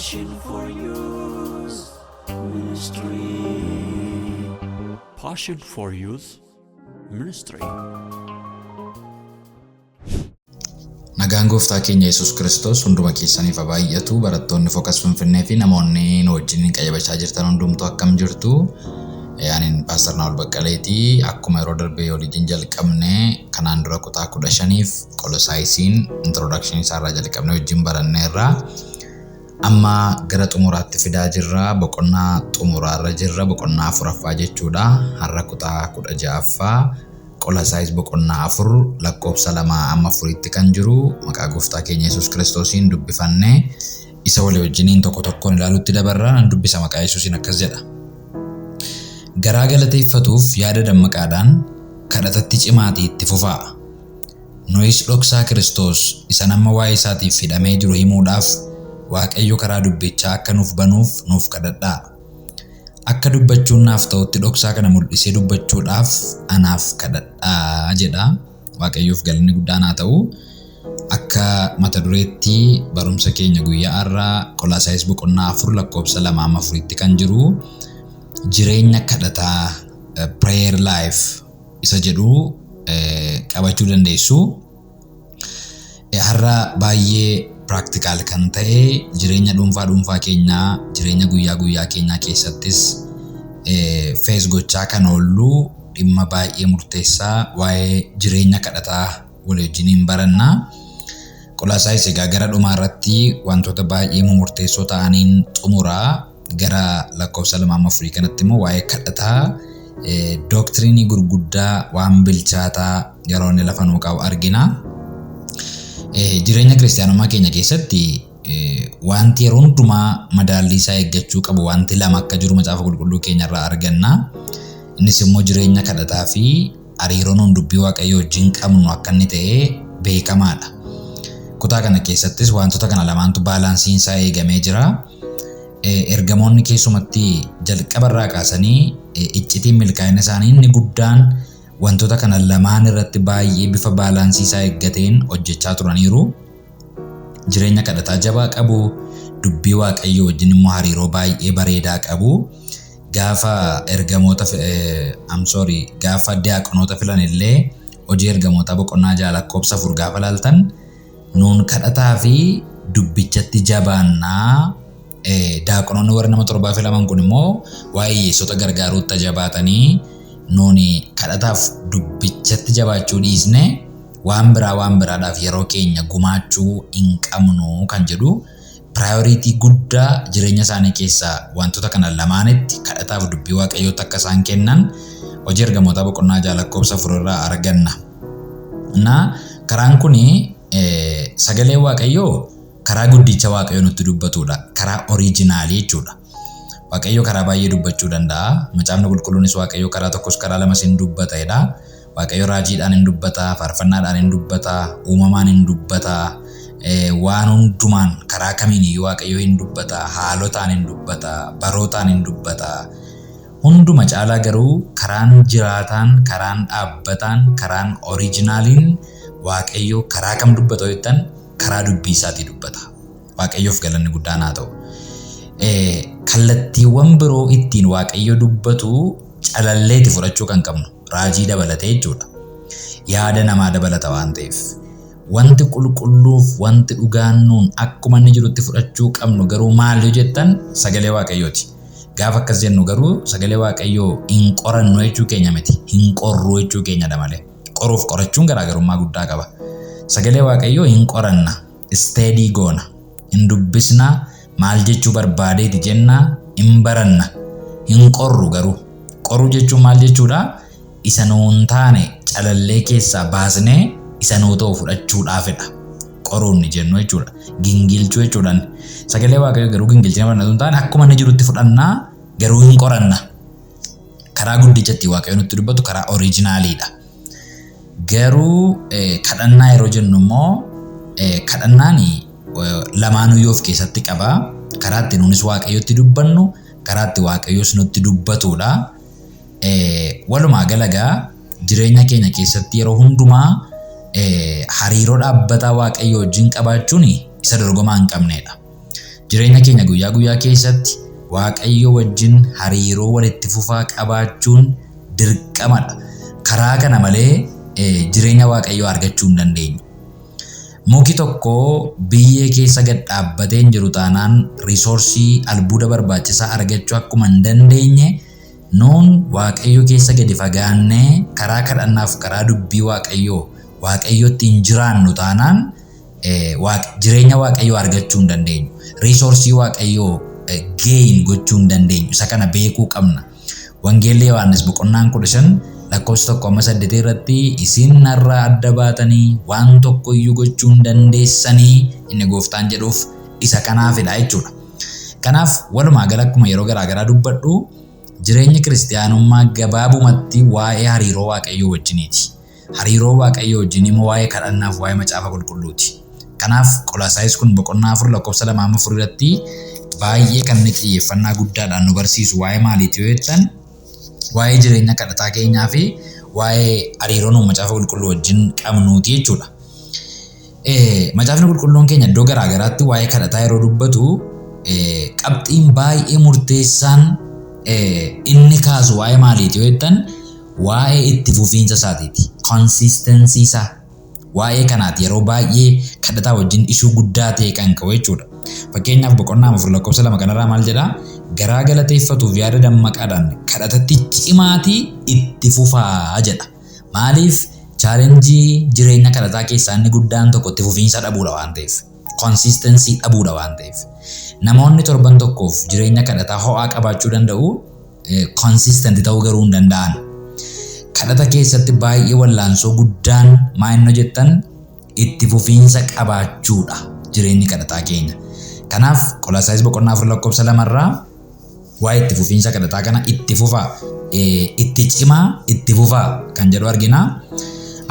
Passion for Youth Ministry. Passion for Youth Ministry. Nagaan gooftaa keenya Yesuus Kiristoos hunduma keessaniif haa baay'atu. Barattoonni Focus Finfinnee fi namoonni nu wajjin qayyabachaa jirtan hundumtuu akkam jirtu? Ani Paaster Naa'ol Baqqaleeti. Akkuma yeroo darbee waliin jalqabne kanaan dura kutaa 15f Qolosaayisiin introduction isaarraa jalqabne wajjin baranneerra. Amma gara xumuraatti fidaa jirra. Boqonnaa xumuraarra jirra. Boqonnaa afuraffaa jechuudha. Har'a kutaa 16ffaa Qolosaayis boqonnaa 4 lakkoofsa 2 amma 4tti kan jiru maqaa gooftaa keenya Yesuus Kiristoosiin dubbifannee isa walii wajjiniin tokko tokkoon ilaaluutti dabarra. Nan dubbisa maqaa Yesuusiin akkas jedha. Garaa galateeffatuuf yaada dammaqaadhaan kadhatatti cimaatii itti fufaa. Nuyis dhoksaa Kiristoos isa nama waa'ee isaatiif hidhamee jiru himuudhaaf Waaqayyo karaa dubbichaa akka nuuf banuuf nuuf kadhadhaa. Akka dubbachuun naaf ta'utti dhoksaa kana mul'isee dubbachuudhaaf anaaf kadhadhaa jedha. Waaqayyoof galanni guddaan haa ta'u. Akka mata dureetti barumsa keenya guyyaa har'aa Qolaasaayis boqonnaa 4 lakkoofsa 2 amma 4tti kan jiru jireenya kadhataa, prayer life isa jedhu qabachuu dandeessu. Har'a baay'ee practical kan ta'e jireenya dhuunfaa dhuunfaa keenyaa, jireenya guyyaa guyyaa keenyaa keessattis face gochaa kan oollu dhimma baay'ee murteessaa waa'ee jireenya kadhataa walii wajjiniin baranna. Qolaasaayis egaa gara dhumaa irratti wantoota baay'ee murteessoo ta'aniin xumuraa. Gara lakkoofsa 2 amma 4 kanatti immoo waa'ee kadhataa doktiriinii gurguddaa waan bilchaataa yeroo inni lafa nuu qabu argina. Jireenya kiristaanummaa keenya keessatti wanti yeroo hundumaa madaallii isaa eeggachuu qabu wanti lama akka jiru macaafa qulqulluu keenya irraa arganna. Innis immoo jireenya kadhataa fi hariiroo nuun dubbii Waaqayyoo wajjin qabnu akka inni ta'e beekamaadha. Kutaa kana keessattis wantoota kana lamaantu baalaansiin isaa eegamee jira. Ergamoonni keessumatti jalqabarraa kaasanii iccitiin milkaa'ina isaanii inni guddaan wantoota kana lamaan irratti baay'ee bifa baalaansii isaa eeggateen hojjechaa turaniiru. Jireenya kadhataa jabaa qabu, dubbii Waaqayyoo wajjin immoo hariiroo baay'ee bareedaa qabu. Gaafa ergamoota, I'm sorry, gaafa diyaaqonoota filan illee hojii ergamoota boqonnaa 6 lakkoofsa 4 gaafa laaltan nuun kadhataa fi dubbichatti jabaannaa, daaqonoonni warri nama torbaa filaman kun immoo waa'ee hiyyeessota gargaaruutti jabaatanii nuun kadhataaf dubbichatti jabaachuu dhiisne waan biraa waan biraadhaaf yeroo keenya gumaachuu hin qabnu kan jedhu priority guddaa jireenya isaanii keessaa wantoota kana lamaanitti kadhataaf dubbii Waaqayyootti akka isaan kennan hojii ergamootaa boqonnaa 6 lakkoofsa 4 irraa arganna. Na karaan kuni sagalee Waaqayyoo karaa guddicha Waaqayyoo nutti dubbatudha. Karaa oriijinaalii jechuudha. Waaqayyo karaa baay'ee dubbachuu danda'a. Macaafni qulqulluunis Waaqayyo karaa tokkos karaa lamas hin dubbata jedha. Waaqayyo raajiidhaan hin dubbata, faarfannaadhaan hin dubbata, uumamaan hin dubbata, waan hundumaan karaa kamiin iyyuu Waaqayyo hin dubbata, haalotaan hin dubbata, barootaan hin dubbata. Hunduma caalaa garuu karaan jiraataan, karaan dhaabbataan, karaan oriijinaaliin Waaqayyo karaa kam dubbata jettan karaa dubbii isaatii dubbata. Waaqayyoof galanni guddaan haa ta'u. Kallattiiwwan biroo ittiin Waaqayyo dubbatu calalleeti fudhachuu kan qabnu raajii dabalatee jechuudha. Yaada namaa dabalata waan ta'eef. Wanti qulqulluuf wanti dhugaan nuun akkuma inni jirutti fudhachuu qabnu garuu maal yoo jettan sagalee Waaqayyooti. Gaafa akkas jennu garuu sagalee Waaqayyoo hin qorannu jechuu keenya miti, hin qorru jechuu keenyadha malee. Qoruuf qorachuun garaagarummaa guddaa qaba. Sagalee Waaqayyoo hin qoranna, steady goona, hin dubbisna, maal jechuu barbaadeeti jenna, hin baranna, hin qorru garuu. Qoruu jechuun maal jechuudha? Isa nuun taane calallee keessaa baasnee isa nuu ta'u fudhachuudhaafidha. Qoruun ni jennu jechuudha. Gingilchuu jechuudhaan. Sagalee Waaqayyoo garuu gingilchina fudhannatu hin taane akkuma inni jirutti fudhannaa garuu hin qoranna. Karaa guddichatti Waaqayyo nutti dubbatu karaa oriijinaaliidha. Garuu kadhannaa yeroo jennu immoo kadhannaan lamaanuu of keessatti qaba. Karaa itti nuunis Waaqayyotti dubbannu, karaa itti Waaqayyos nutti dubbatudha. Walumaa galagaa jireenya keenya keessatti yeroo hundumaa hariiroo dhaabbataa Waaqayyo wajjin qabaachuun isa dorgomaa hin qabnedha. Jireenya keenya guyyaa guyyaa keessatti Waaqayyo wajjin hariiroo walitti fufaa qabaachuun dirqamadha. Karaa kana malee jireenya Waaqayyoo argachuu hin dandeenyu. Muki tokko biyyee keessa gad dhaabbatee hin jiru taanaan resource albuuda barbaachisaa argachuu akkuma hin dandeenye, nuun Waaqayyo keessa gadi fagaannee karaa kadhannaaf karaa dubbii Waaqayyoo Waaqayyotti hin jiraannu taanaan jireenya Waaqayyoo argachuu hin dandeenyu. Resource Waaqayyoo gain gochuu hin dandeenyu. Isa kana beekuu qabna. Wangeelli Yohaannis boqonnaan 15 lakkoofsa 1 amma 8 irratti isin narraa adda baatanii waan tokko iyyuu gochuu hin dandeessanii inni gooftaan jedhuuf isa kanaafidha jechuudha. Kanaaf walumaa gala akkuma yeroo garaa garaa dubbadhu, jireenyi kiristiyaanummaa gabaabumatti waa'ee hariiroo Waaqayyoo wajjiniiti. Hariiroo Waaqayyoo wajjin immoo waa'ee kadhannaaf waa'ee macaafa qulqulluuti. Kanaaf Qolaasaayis kun boqonnaa 4 lakkoofsa 2 amma 4 irratti baay'ee kan inni xiyyeeffannaa guddaadhaan nu barsiisu waa'ee maaliiti yoo jettan, waa'ee jireenya kadhataa keenyaa fi waa'ee hariiroo nu macaafa qulqulluu wajjin qabnuuti jechuudha. Macaafni qulqulluun keenya iddoo garaa garaatti waa'ee kadhataa yeroo dubbatu qabxiin baay'ee murteessaan inni kaasu waa'ee maaliiti yoo jettan, waa'ee itti fufiinsa isaatiiti. Consistency isaa. Waa'ee kanaati yeroo baay'ee kadhataa wajjin issue guddaa ta'e kan ka'u jechuudha. Fakkeenyaaf boqonnaa 4 lakkoofsa 2 kanarraa maal jedhaa? Garaa galateeffatuuf yaada dammaqaadhaan kadhatatti cimaatii itti fufaa jedha. Maaliif? Challenge jireenya kadhataa keessaa inni guddaan tokko itti fufiinsa dhabuudha waan ta'eef. Consistency dhabuudha waan ta'eef. Namoonni torban tokkoof jireenya kadhataa ho'aa qabaachuu danda'u, consistent ta'uu garuu hin danda'an. Kadhata keessatti baay'ee wallaansoo guddaan maa inni jettan, itti fufiinsa qabaachuudha jireenyi kadhataa keenya. Kanaaf Qolaasaayis boqonnaa 4 lakkoofsa 2rraa waa'ee itti fufiinsa kadhataa kana itti fufaa, itti cimaa, itti fufaa kan jedhu argina.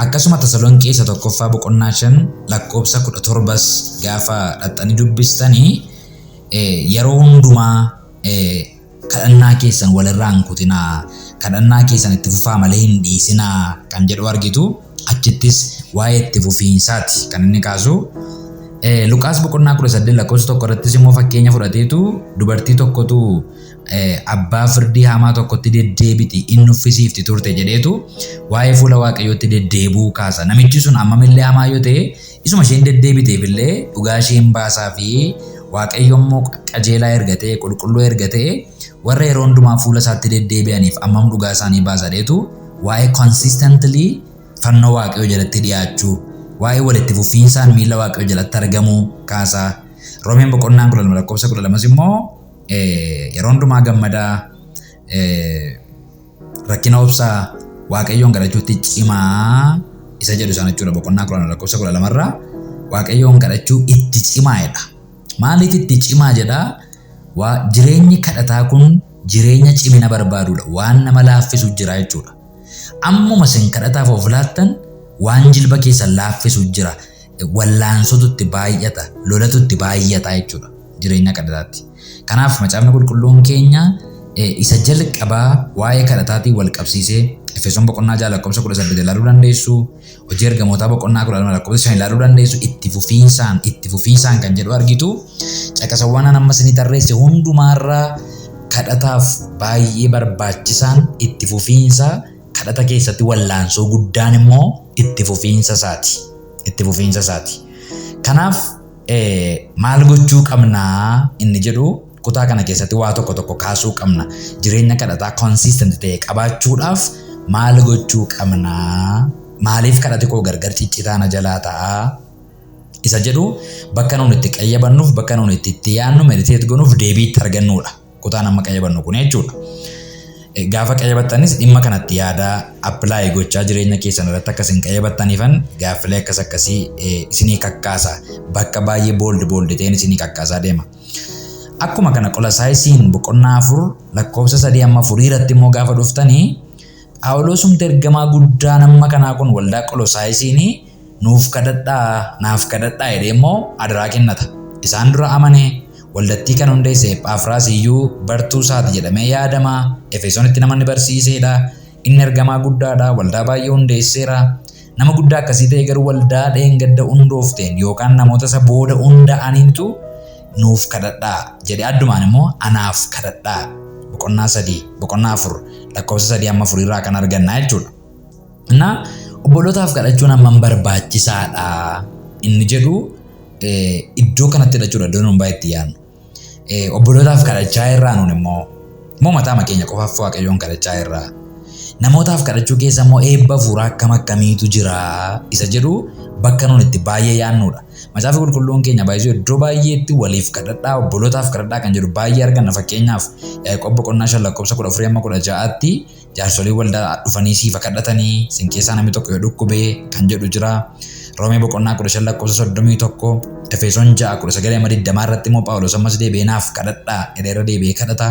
Akkasuma Tasalonqee isa tokkoffaa boqonnaa 5 lakkoofsa 17s gaafa dhaxxanii dubbistanii, yeroo hundumaa kadhannaa keessan walirraa hin kutinaa, kadhannaa keessan itti fufaa malee hin dhiisinaa kan jedhu argitu. Achittis waa'ee itti fufiinsaati kan inni kaasu. Luqaas boqonnaa 18 lakkoofsa 1 irrattis immoo fakkeenya fudhateetu, dubartii tokkotu abbaa firdii hamaa tokkotti deddeebiti, inni uffisiifti turte jedheetu waa'ee fuula Waaqayyootti deddeebuu kaasa. Namichi sun hammamillee hamaa yoo ta'e, isuma isheen deddeebiteef illee dhugaa isheen baasaa fi Waaqayyo immoo qajeelaa erga ta'e, qulqulluu erga ta'e, warra yeroo hundumaa fuula isaatti deddeebi'aniif ammam dhugaa isaanii baasa jedheetu waa'ee consistently fannoo Waaqayyoo jalatti dhiyaachuu, waa'ee walitti fufiinsaan miila Waaqayyoo jalatti argamuu kaasaa. Roomeen boqonnaan 12 lakkoofsa 12s immoo yeroo hundumaa gammadaa, rakkina obsaa, Waaqayyoon kadhachuutti cimaa isa jedhu sana jechuudha. Boqonnaa 12 lakkoofsa 12rraa Waaqayyoon kadhachuu itti cimaa jedha. Maaliif itti cimaa jedhaa? Waa jireenyi kadhataa kun jireenya cimina barbaadudha. Waan nama laaffisu jira jechuudha. Ammuma isin kadhataaf of laattan waan jilba keessan laaffisu jira. Wallaansotu itti baay'ata, lolatu itti baay'ata jechuudha jireenya kadhataatti. Kanaaf macaafni qulqulluun keenya isa jalqabaa waa'ee kadhataatiin wal qabsiisee Efesoon boqonnaa 6 lakkoofsa 18 ilaaluu dandeessu. Hojii ergamootaa boqonnaa 12 lakkoofsa 5 ilaaluu dandeessu. Itti fufiinsaan, itti fufiinsaan kan jedhu argitu. Caqasawwan amma isinii tarreesse hundumaarraa kadhataaf baay'ee barbaachisaan itti fufiinsa, kadhata keessatti wallaansoo guddaan immoo itti fufiinsa isaati. Itti fufiinsa isaati. Kanaaf maal gochuu qabnaa inni jedhu kutaa kana keessatti waa tokko tokko kaasuu qabna. Jireenya kadhataa consistent ta'e qabaachuudhaaf maal gochuu qabnaa? Maaliif kadhati koo gargar ciccitaa na jalaa ta'aa? Isa jedhu bakka nuun itti qayyabannuuf, bakka nuun itti itti yaadnu, meditate goonuuf, deebii itti argannudha. Kutaan amma qayyabannu kun jechuudha. Gaafa qayyabattanis dhimma kanatti yaadaa apply gochaa jireenya keessan irratti akkasiin qayyabattaniifan gaaffilee akkas akkasii isinii kakkaasa. Bakka baay'ee bold bold ta'een isinii kakkaasaa deema. Akkuma kana Qolasaayisiin boqonnaa 4 lakkoofsa 3 amma 4 irratti immoo gaafa dhuftanii, Phaawulosumti ergamaa guddaa nama kanaa kun waldaa Qolosaayisiin nuuf kadhadhaa, naaf kadhadhaa jedhee immoo adaraa kennata. Isaan dura amane, waldattii kan hundeesse Ephaafiraas iyyuu bartuu isaati jedhamee yaadama. Efesoonitti nama inni barsiisedha. Inni ergamaa guddaadha. Waldaa baay'ee hundeesseera. Nama guddaa akkasii ta'e garuu waldaa dheengadda hundoofteen yookaan namoota isa booda hunda'aniintu Nuuf kadhadhaa jedhee addumaan immoo anaaf kadhadhaa boqonnaa 3 boqonnaa 4 lakkoofsa 3 amma 4 irraa kan argannaa jechuudha. Na obbolootaaf kadhachuun hammam barbaachisaadha inni jedhu iddoo kanatti jechuudha, iddoo nuun baay'ee itti yaadnu. Obbolootaaf kadhachaa irraa nuun immoo mataa keenya qofaaf Waaqayyoon kadhachaa irraa. Namootaaf kadhachuu keessa immoo eebba hafuuraa akkam akkamiitu jira isa jedhu bakka nuun itti baay'ee yaadnudha. Macaafa qulqulluun keenya baay'ee iddoo baay'eetti waliif kadhadhaa, obbolootaaf kadhadhaa kan jedhu baay'ee arganna. Fakkeenyaaf, Yaaqoob boqonnaa 5 lakkoofsa 14 amma 16tti jaarsolii waldaa dhufanii siif kadhatanii, sin keessaa namni tokko yoo dhukkubee kan jedhu jira. Roomee boqonnaa 15 lakkoofsa 31, Efesoon 6 19 amma 20 irratti immoo Phaawulos ammas deebi'ee naaf kadhadhaa jedhee irra deebi'ee kadhata.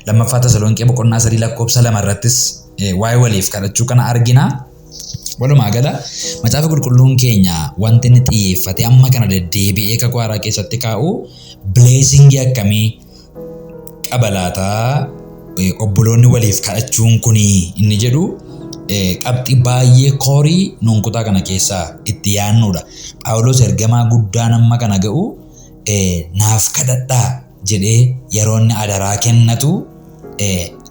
Lammaffaa Tasalonqee boqonnaa 3 lakkoofsa 2 irrattis waa'ee waliif kadhachuu kana argina. Walumaa gala macaafa qulqulluun keenya wanti inni xiyyeeffate amma kana deddeebi'ee kakuu haaraa keessatti kaa'u blessingii akkamii qaba laataa obboloonni waliif kadhachuun kuni inni jedhu qabxii baay'ee koorii nuun kutaa kana keessaa itti yaadnudha. Phaawulos ergamaa guddaan amma kana ga'u naaf kadhadhaa jedhee yeroo inni adaraa kennatu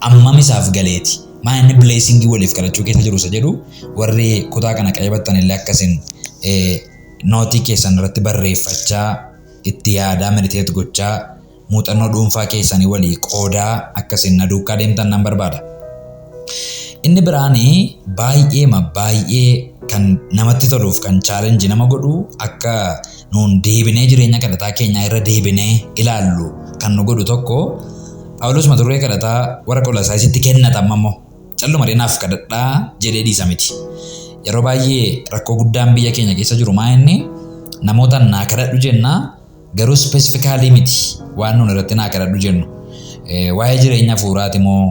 ammam isaaf galeeti. Maa inni blessingii waliif kadhachuu keessa jiru isa jedhu warri kutaa kana qayyabattan illee akkasin nootii keessan irratti barreeffachaa, itti yaadaa, meditate gochaa, muuxannoo dhuunfaa keessanii walii qoodaa akkasin na duukaa deemtan nan barbaada. Inni biraanii baay'eema baay'ee kan namatti toluuf kan challenge nama godhu, akka nuun deebinee jireenya kadhataa keenyaa irra deebinee ilaallu kan nu godhu tokko, Phaawulos mata duree kadhataa warra Qolasaayisitti kennata. Amma immoo calluma naaf kadhadhaa jedhee dhiisa miti. Yeroo baay'ee rakkoo guddaan biyya keenya keessa jiru maa inni namoota naa kadhadhu jennaa, garuu specifically miti waan nuun irratti naa kadhadhu jennu. Waa'ee jireenya hafuuraati moo,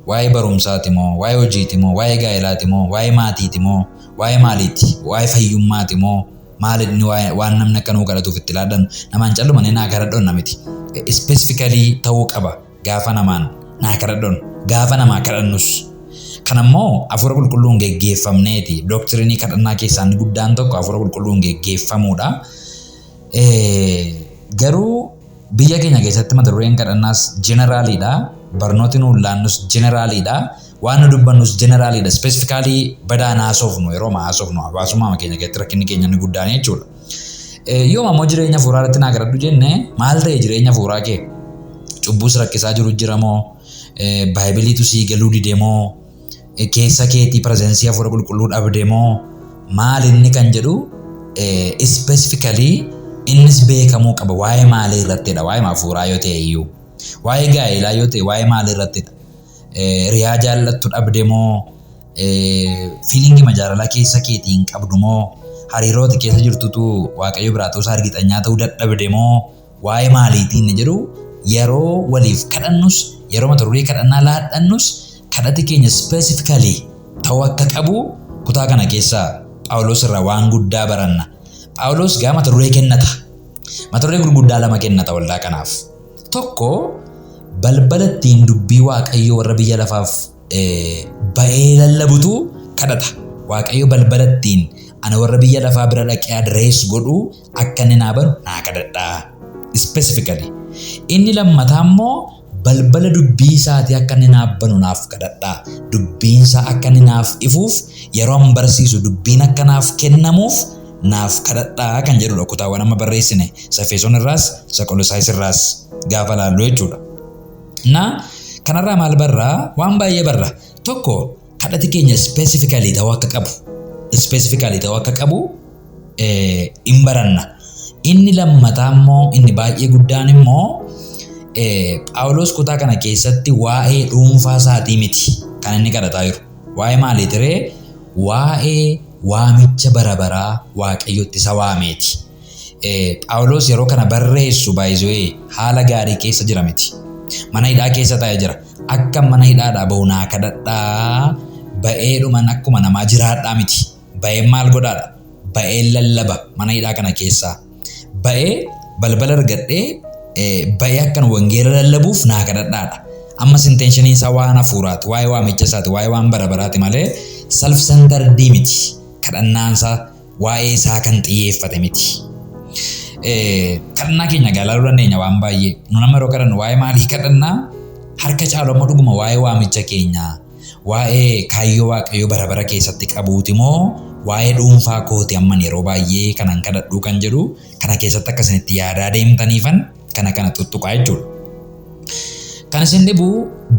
waa'ee barumsaati moo, waa'ee hojiiti moo, waa'ee gaa'ilaati moo, waa'ee maatiiti moo, waa'ee maaliiti, waa'ee fayyummaati moo, maal inni waan namni akka nuu kadhatuuf itti laadhannu? Namaan calluma naa kadhadhu miti. Specifically ta'uu qaba gaafa namaan naa kadhadhu, gaafa namaa kadhannus. Kanammoo hafuura qulqulluun geggeeffamneeti. Doctrineii kadhannaa keessaa inni guddaan tokko hafuura qulqulluun geggeeffamuudha. Garuu biyya keenya keessatti mata dureen kadhannaas generaliidha. Barnooti nuun laannus generaliidha. Waan nu dubbannus generaliidha. Specifically badaan haasofnu, yeroo haasofnu hawaasummaa keenya keessatti rakkinni keenya inni guddaan jechuudha. Yooma ammoo jireenya hafuuraa irratti naa kadhadhu jenne, maal ta'e jireenya hafuuraa kee? Cubbuus rakkisaa jiru jira moo? Baaybiliitu sii galuu dide moo? Keessa keetii presenceii hafuura qulqulluu dhabde moo? Maal inni kan jedhu specifically innis beekamuu qaba. Waa'ee maalii irrattidha? Waa'ee hafuuraa yoo ta'e iyyuu. Waa'ee gaa'elaa yoo ta'e waa'ee maalii irrattidha? Riyaa jaallattu dhabde moo? Feelingii majaalalaa keessa keetii hin qabdu moo? Hariirooti keessa jirtutu Waaqayyo biraa ta'uusaa argixanyaa ta'uu dadhabde moo? Waa'ee maaliitiin inni jedhu yeroo waliif kadhannus, yeroo mata duree kadhannaa laadhannus, kadhati keenya specifically ta'uu akka qabu kutaa kana keessaa Phaawulos irraa waan guddaa baranna. Phaawulos gaa mata duree kennata. Mata duree gurguddaa lama kennata waldaa kanaaf. Tokko, balbala ittiin dubbii Waaqayyoo warra biyya lafaaf ba'ee lallabutu kadhata. Waaqayyo balbala ittiin ana warra biyya lafaa bira dhaqee address godhu akka inni naa banu naa kadhadhaa. Specifically. Inni lammataa immoo balbala dubbii isaatii akka inni naaf banu naaf kadhadhaa. Dubbiin isaa akka inni naaf ifuuf, yeroo an barsiisu dubbiin akka naaf kennamuuf naaf kadhadhaa kan jedhudha kutaawwan amma barreessine. Isa Efesoon irraas, isa Qolosaayis irraas gaafa laallu jechuudha. Na kanarraa maal barraa? Waan baay'ee barra. Tokko, kadhati keenya specifically ta'uu akka qabu. Specifically ta'uu akka qabu hin baranna. Inni lammataa immoo, inni baay'ee guddaan immoo, Phaawulos kutaa kana keessatti waa'ee dhuunfaa isaatii miti kan inni kadhataa jiru. Waa'ee maaliiti ree? Waa'ee waamicha bara baraa Waaqayyotti isa waameeti. Phaawulos yeroo kana barreessu baay'isee haala gaarii keessa jira miti. Mana hidhaa keessa taa'ee jira. Akka mana hidhaadhaa bahu naa kadhadhaa, ba'eedhuman akkuma namaa jiraadhaa miti. Ba'een maal godhaadha? Ba'een lallaba mana hidhaa kana keessaa. Ba'ee balbala argadhee ba'ee akkan wangeela lallabuuf naa kadhadhaadha. Ammas intentioniin isaa waan hafuuraati, waa'ee waamicha isaati, waa'ee waan bara baraati malee self centered miti. Kadhannaan isaa waa'ee isaa kan xiyyeeffate miti. Kadhannaa keenya gaalaaluu dandeenya waan baay'ee. Nu nama yeroo kadhannu waa'ee maalii kadhannaa? Harka caalu amma dhuguma waa'ee waamicha keenyaa, waa'ee kaayyoo Waaqayyoo bara bara keessatti qabuuti moo waa'ee dhuunfaa kooti amman yeroo baay'ee kanan kadhadhuu kan jedhu kana keessatti akka isin itti yaadaa deemtaniifan kana kana tuttuqaa jechuudha. Kan isin dhibu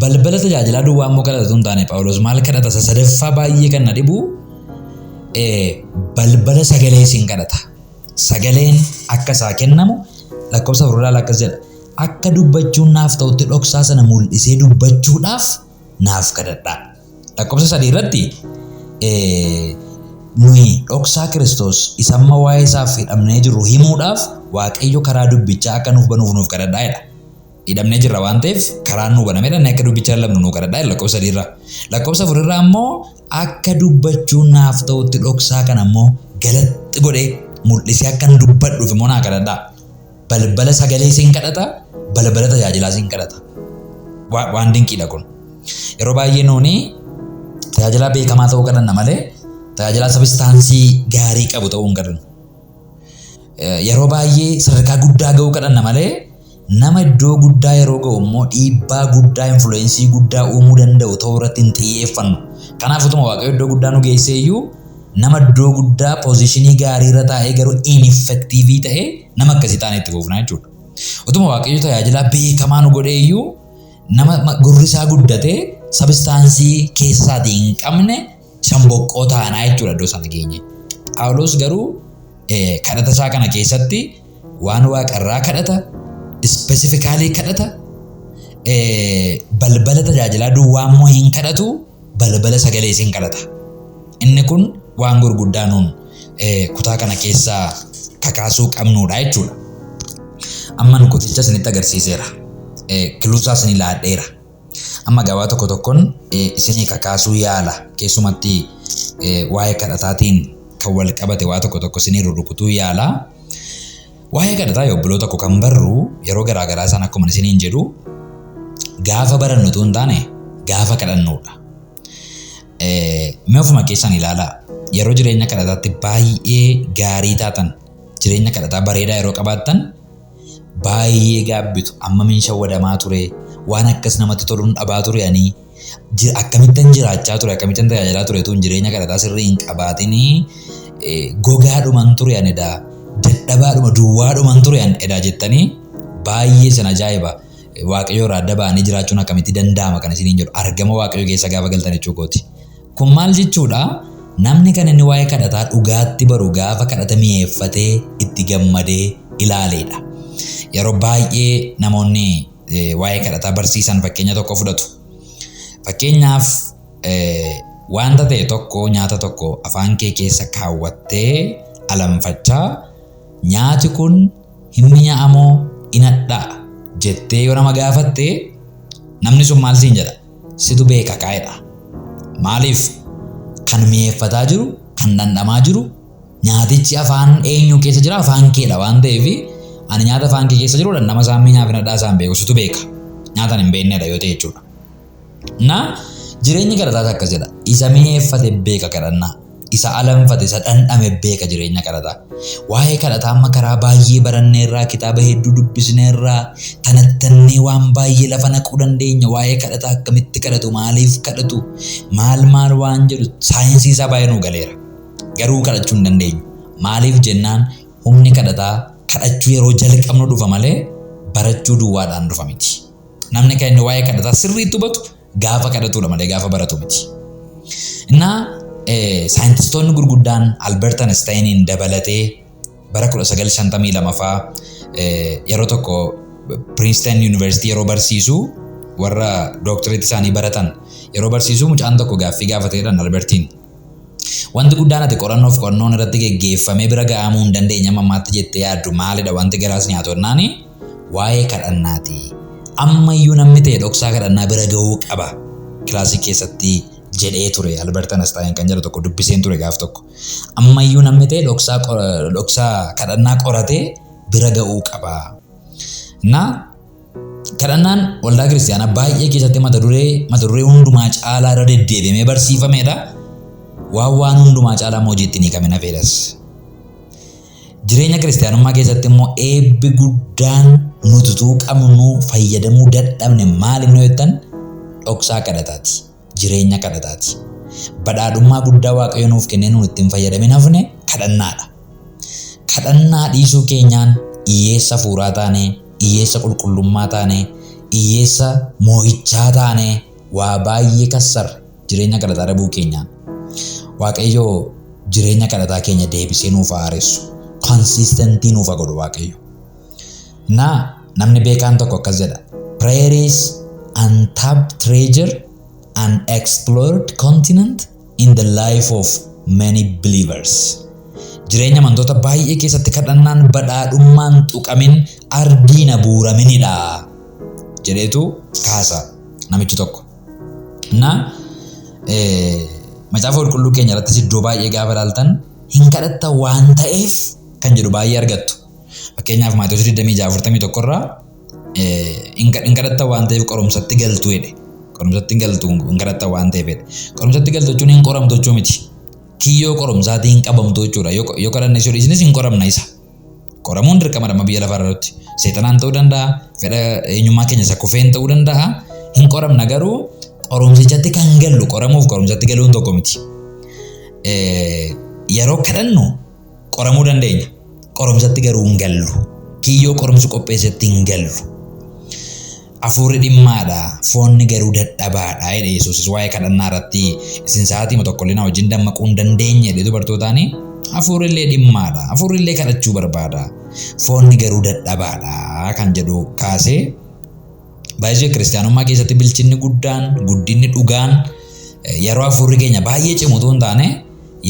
balbala tajaajilaa duwwaa immoo kadhata hin taane Phaawulos maal kadhata? Isa sadaffaa baay'ee kan na dhibu balbala sagalee isin kadhata. Sagaleen akka isaa kennamu lakkoofsa 4 irraa akkas jedha. Akka dubbachuun naaf ta'utti dhoksaa sana mul'isee dubbachuudhaaf naaf kadhadhaa. Lakkoofsa 3 irratti nuyi dhoksaa Kiristoos isa amma waa'ee isaaf hidhamnee jirru himuudhaaf Waaqayyo karaa dubbichaa akka nuuf banuuf nuuf kadhadhaa jedha. Hidhamnee jirra waan ta'eef karaan nuu banameedha inni akka dubbicha lallabnu nuu kadhadhaa jedha lakkoofsa 3 irraa. Lakkoofsa 4 irraa immoo akka dubbachuun naaf ta'utti dhoksaa kana immoo galaxxi godhee mul'isee akkan dubbadhuuf immoo naa kadhadhaa. Balbala sagalee siin kadhata, balbala tajaajilaa siin kadhata. Waan dinqiidha kun. Yeroo baay'ee nuuni tajaajilaa beekamaa ta'uu kadhanna malee tajaajilaa sabistaansii gaarii qabu ta'uu hin kadhannu. Yeroo baay'ee sadarkaa guddaa ga'uu kadhanna malee nama iddoo guddaa yeroo ga'u immoo dhiibbaa guddaa influensii guddaa uumuu danda'u ta'uu irratti hin xiyyeeffannu. Kanaaf utuma Waaqayyo iddoo guddaa nu geessee iyyuu nama iddoo guddaa poozishinii gaarii irra taa'ee garuu ineffektiivii ta'e nama akkasii taanee itti fufna jechuudha. Utuma Waaqayyo tajaajilaa beekamaa nu godhee iyyuu nama gurri isaa guddatee sabistaansii keessa isaatii hin qabne shamboqqoo taanaa jechuudha iddoo sana geenye. Phaawulos garuu kadhata isaa kana keessatti waan waaqarraa kadhata, ispeesifikaalii kadhata, balbala tajaajilaa duwwaa immoo hin kadhatu, balbala sagalees hin kadhata. Inni kun waan gurguddaa nuun kutaa kana keessaa kakaasuu qabnuudha jechuudha. Amman kuticha isinitti agarsiiseera. Kiluusaa isinii laadheera. Amma gabaa tokko tokkon isinii kakaasuu yaala. Keessumatti waa'ee kadhataatiin kan wal qabate waa tokko tokko isinii rurrukutuu yaala. Waa'ee kadhataa obboloota koo kan barru yeroo garaa garaa isaan akkuma isiniin jedhu gaafa barannu utuu hin taane gaafa kadhannuudha. Mee ofuma keessan ilaalaa yeroo jireenya kadhataatti baay'ee gaarii taatan jireenya kadhataa bareedaa yeroo qabaattan baay'ee gaabbitu ammamiin shawwadamaa ture waan akkas namatti toluun dhabaa ture ani akkamittan jiraachaa ture akkamittan tajaajilaa ture tun jireenya kadhataa sirrii hin qabaatinii gogaadhuman ture ani edaa dadhabaadhuma duwwaadhuman ture ani edaa jettanii baay'ee isin ajaa'iba. Waaqayyo irraa adda ba'anii jiraachuun akkamitti danda'ama kan isiniin jedhu argama Waaqayyo keessa gaafa galtan jechuu kooti. Kun maal jechuudha? Namni kan inni waa'ee kadhataa dhugaatti baru gaafa kadhata mi'eeffatee itti gammadee ilaaleedha. Yeroo baay'ee namoonni waa'ee kadhataa barsiisan fakkeenya tokko fudhatu. Fakkeenyaaf wanta ta'e tokko nyaata tokko afaan kee keessa kaawwattee alanfachaa nyaati kun hin mi'aamoo hin hadhaa'a jettee yoo nama gaafatte namni sun maal siin jedha? Situ beeka kaa'edha. Maaliif kan mi'eeffataa jiru kan dhandhamaa jiru nyaatichi afaan eenyu keessa jira afaan keedha waan ta'eef ani nyaata afaan kee keessa jiru dhandhama isaa mi'aa fi hadhaa isaa hin beeku situ beeka. Nyaatan hin beeknedha yoo ta'e jechuudha. Na jireenyi kadhataas akkas jedha. Isa mi'eeffate beeka kadhannaa. Isa alanfate, isa dhandhame beeka jireenya kadhataa. Waa'ee kadhataa amma karaa baay'ee baranneerraa, kitaaba hedduu dubbisneerraa, tanattannee waan baay'ee lafa naquu dandeenya. Waa'ee kadhataa akkamitti kadhatu, maaliif kadhatu, maal maal waan jedhu saayinsii isaa baay'ee nuu galeera. Garuu kadhachuu hin dandeenyu. Maaliif jennaan humni kadhataa kadhachuu yeroo jalqabnu dhufa malee barachuu duwwaadhaan dhufa miti. Namni kan inni waa'ee kadhataa sirriitti hubatu gaafa kadhatudha malee gaafa baratu miti. Innaa saayintistoonni gurguddaan Albert Einsteiniin dabalatee bara 1952 faa yeroo tokko Princeton University yeroo barsiisu warra dooktareetti isaanii baratan yeroo barsiisu mucaan tokko gaaffii gaafateedhaan Albertiin. Wanti guddaan ati qorannoof qo'annoon irratti geggeeffamee bira ga'amuu hin dandeenye amma ammaatti jettee yaaddu maalidha wanti garaas nyaatu jennaani waa'ee kadhannaati. Ammayyuu namni ta'e dhoksaa kadhannaa bira ga'uu qaba kilaasii keessatti jedhee ture Albert Einstein kan jedhu tokko dubbiseen ture gaaf tokko. Ammayyuu namni ta'e dhoksaa kadhannaa qoratee bira ga'uu qaba. Na kadhannaan waldaa kiristaanaa baay'ee keessatti mata duree hundumaa caalaa irra deddeebi'amee barsiifamedha. Waan hundumaa caalaa immoo hojiitti ni hiikame nafeedhas. Jireenya kiristaanummaa keessatti immoo eebbi guddaan nuti utuu qabnu fayyadamuu dadhabne maal inni jettan dhoksaa kadhataati. Jireenya kadhataati. Badhaadhummaa guddaa Waaqayyo nuuf kennee nuun ittiin fayyadamin hafne kadhannaadha. Kadhannaa dhiisuu keenyaan hiyyeessa hafuuraa taane, hiyyeessa qulqullummaa taane, hiyyeessa moo'ichaa taane waa baay'ee kassarre jireenya kadhataa dhabuu keenyaan. Waaqayyo jireenya kadhataa keenya deebisee nuuf haa haaressu. Consistent nuuf haa godhu Waaqayyo. Naa namni beekaan tokko akkas jedha. "Prayer is untapped treasure, unexplored continent in the life of many believers." Jireenya amantoota baay'ee keessatti kadhannaan badhaadhummaan tuqamin ardiin abuuraminidha jedheetu kaasa namichi tokko. Na macaafa qulqulluu keenya irrattis iddoo baay'ee gaafa ilaaltan hin kadhattan waan ta'eef kan jedhu baay'ee argattu. Fakkeenyaaf, Maatewos 26:41 irraa hin kadhattan waan ta'eef qorumsatti galtu jedhe. Qorumsatti hin galtu hin kadhattan waan ta'eef jedhe. Qorumsatti galtu jechuun hin qoramtu jechuu miti. Kiyyoo qorumsaatiin hin qabamtu jechuudha. Yoo kadhanne si dhiisnes hin qoramna isa. Qoramuun dirqama dhama biyya lafaa irratti. Seexanaan ta'uu danda'a, fedha eenyummaa keenya isa kufeen ta'uu danda'a. Hin qoramna, garuu qorumsichatti kan gallu qoramuuf qorumsatti galuun tokko miti. Yeroo kadhannu qoramuu dandeenya. Qorumsatti garuu hin gallu. Kiyyoo qorumsi qopheessetti hin gallu. Hafuurri dhimmaadha, foonni garuu dadhabaadha jedhe Yesuusis waa'ee kadhannaa irratti. Isin sa'aatii tokko illee na wajjin dammaquu hin dandeenye jedhe dubartootaani. Hafuurri illee dhimmaadha, hafuurri illee kadhachuu barbaada. Foonni garuu dadhabaadha kan jedhu kaasee. Baay'ee kiristaanummaa keessatti bilchinni guddaan, guddinni dhugaan yeroo hafuurri keenya baay'ee cimu utuu hin taane,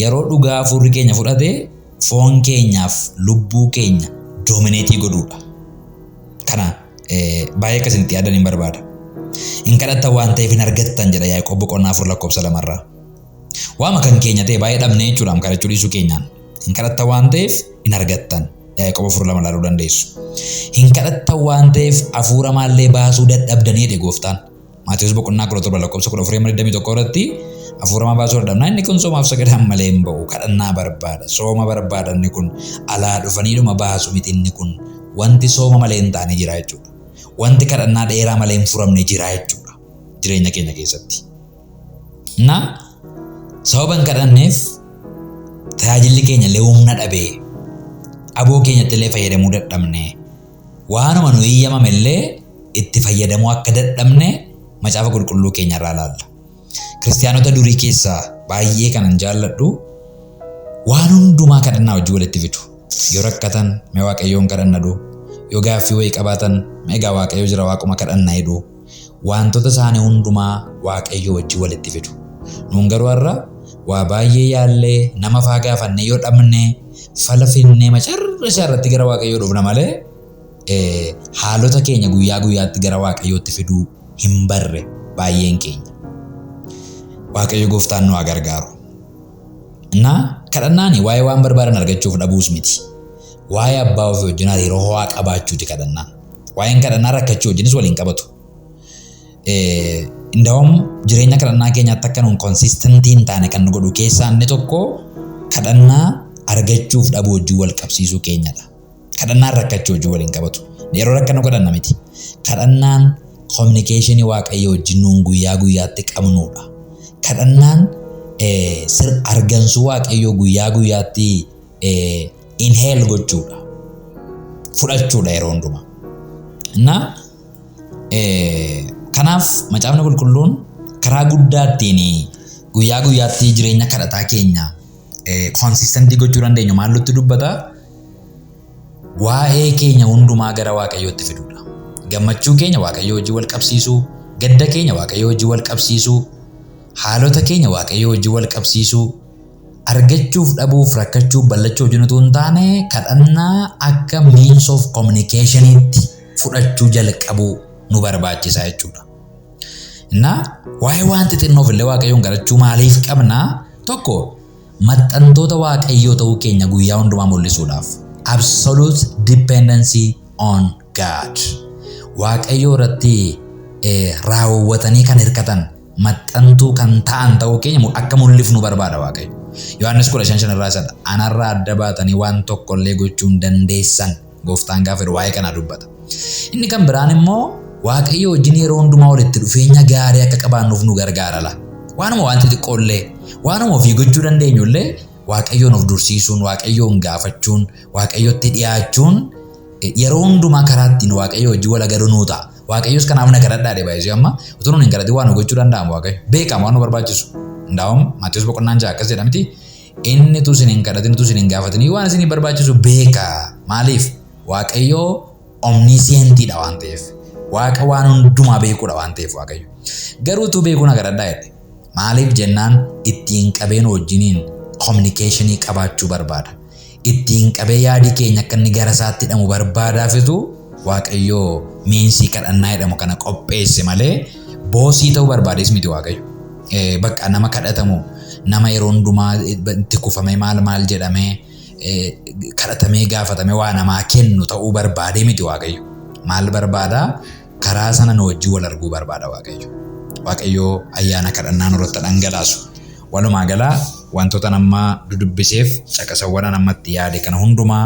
yeroo dhugaa hafuurri keenya fudhate foon keenyaaf lubbuu keenya dominate godhuudha. Kana baay'ee akkasinitti yaadan hin barbaada. Hin kadhattan waan ta'eef hin argattan jedha Yaaqoob boqonnaa 4 lakkoofsa 2rraa. Waama kan keenya ta'e baay'ee dhabnee jechuudha kadhachuu dhiisuu keenyaan. Hin kadhattan waan ta'eef hin argattan. Yaaqoob 4:2 ilaaluu dandeessu. Hin kadhattan waan ta'eef hafuura maallee baasuu dadhabdanii jedhe gooftaan. Maatiyus boqonnaa 17 lakkoofsa 14-21 irratti hafuura hamaa baasuu dadhabnaa, inni kun soomaaf sagadaan malee hin ba'u, kadhannaa barbaada, sooma barbaada, inni kun alaa dhufaniidhuma baasu miti, inni kun wanti sooma malee hin taane jira jechuudha. Wanti kadhannaa dheeraa malee hin furamne jira jechuudha jireenya keenya keessatti. Na sababa hin kadhanneef tajaajilli keenya illee humna dhabee, aboo keenyatti illee fayyadamuu dadhabne, waanuma nu eeyyamame illee itti fayyadamuu akka dadhabne macaafa qulqulluu keenya irraa ilaalla. Kiristaanota durii keessaa baay'ee kanan jaalladhu waan hundumaa kadhannaa wajjin walitti fidu. Yoo rakkatan mee Waaqayyoon kadhannadhu. Yoo gaaffii wayii qabaatan mee egaa Waaqayyo jira, Waaquma kadhanna jedhu. Wantoota isaanii hundumaa Waaqayyo wajjin walitti fidu. Nuun garuu har'a waa baay'ee yaallee, nama faa gaafannee yoo dhabne, fala finnee macarra isaa irratti gara Waaqayyoo dhufna malee haalota keenya guyyaa guyyaatti gara Waaqayyootti fiduu hin barre baay'een keenya. Waaqayyo gooftaan nu haa gargaaru. Innaa kadhannaan waa'ee waan barbaadan argachuuf dhabuus miti. Waa'ee abbaa ofii wajjin hariiroo ho'aa qabaachuuti kadhannaan. Waa'een kadhannaa rakkachuu wajjinis waliin qabatu. Indawam jireenya kadhannaa keenyaatti akka nuun consistent hin taane kan nu godhu keessaa inni tokko kadhannaa argachuuf dhabuu wajjin wal qabsiisuu keenyadha. Kadhannaan rakkachuu wajjin waliin qabatu. Yeroo rakkannu kadhanna miti. Kadhannaan communication Waaqayyo wajjin nuun guyyaa guyyaatti qabnudha. Kadhannaan sir argansuu Waaqayyoo guyyaa guyyaatti inhale gochuudha. Fudhachuudha yeroo hundumaa. Na kanaaf macaafni qulqulluun karaa guddaa ittiin guyyaa guyyaatti jireenya kadhataa keenya consistent gochuu dandeenyu maal nutti dubbata? Waa'ee keenya hundumaa gara Waaqayyootti fiduudha. Gammachuu keenya Waaqayyoo wajjin wal qabsiisuu, gadda keenya Waaqayyoo wajjin wal qabsiisuu, haalota keenya Waaqayyoo wajjin wal qabsiisuu, argachuuf dhabuuf, rakkachuuf ballachuu wajjin utuu hin taane, kadhannaa akka means of communicationitti fudhachuu jalqabuu nu barbaachisa jechuudha. Innaa waa'ee waan xixinnoof illee Waaqayyoon kadhachuu maaliif qabnaa? Tokko, maxxantoota Waaqayyoo ta'uu keenya guyyaa hundumaa mul'isuudhaaf. Absolute dependency on God. Waaqayyoo irratti raawwatanii kan hirkatan, maxxantuu kan ta'an ta'uu keenya akka mul'ifnu barbaada Waaqayyo. Yohaannis 15:5 irraa isadha. Anarraa adda baatanii waan tokkollee gochuu hin dandeessan gooftaan gaafa jedhu waa'ee kanaa dubbata. Inni kan biraan immoo Waaqayyo wajjin yeroo hundumaa walitti dhufeenya gaarii akka qabaannuuf nu gargaara la. Waanuma waan xixiqqoollee, waanuma ofii gochuu dandeenyullee Waaqayyoon of dursiisuun, Waaqayyoon gaafachuun, Waaqayyotti dhiyaachuun yeroo hundumaa karaa ittiin Waaqayyo wajjin wal agarru nuu ta'a. Waaqayyos kanaaf na kadhadhaa jedhe baay'isee amma utuu nuun hin kadhatin waa nu gochuu danda'ama Waaqayyo. Beekama waan nu barbaachisu. Ndaa'om Maatiyus boqonnaan 6 akkas jedha miti. Inni utuu isin hin kadhatin utuu isin hin gaafatin waan isin barbaachisu beeka. Maaliif? Waaqayyo omniscientidha waan ta'eef. Waaqa waan hundumaa beekuudha waan ta'eef Waaqayyo. Garuu utuu beekuu na kadhadhaa jedhe. Maaliif jennaan ittiin qabee nu wajjiniin communicationii qabaachuu barbaada. Ittiin qabee yaadi keenya akka inni gara isaatti hidhamu barbaadaafitu Waaqayyo meensii kadhannaa jedhamu kana qopheesse malee boosii ta'uu barbaadees miti Waaqayyo. Bakka nama kadhatamu nama yeroo hundumaa itti kufamee maal maal jedhamee kadhatamee gaafatamee waa namaa kennu ta'uu barbaadee miti Waaqayyo. Maal barbaada? Karaa sana nu wajjin wal arguu barbaada Waaqayyo. Waaqayyo ayyaana kadhannaa nurratti dhangalaasu. Walumaa gala wantoota amma dudubbiseef caqasawwan ammatti yaade kana hundumaa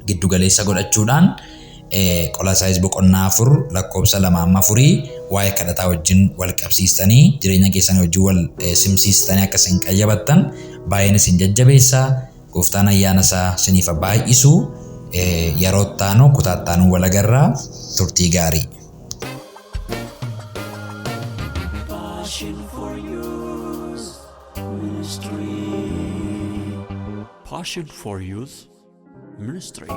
giddu galeessa godhachuudhaan Qolaasaayis boqonnaa 4 lakkoofsa 2 amma 4 waa'ee kadhataa wajjin wal qabsiistanii jireenya keessan wajjin wal simsiistanii akka isin qayyabattan baay'een isin jajjabeessa. Gooftaan ayyaana isaa isiniif haa baay'isu. Yeroo itti aanu kutaa itti aanu wal agarra. Turtii gaarii. Passion for Youth Ministry. Passion for Youth Ministry.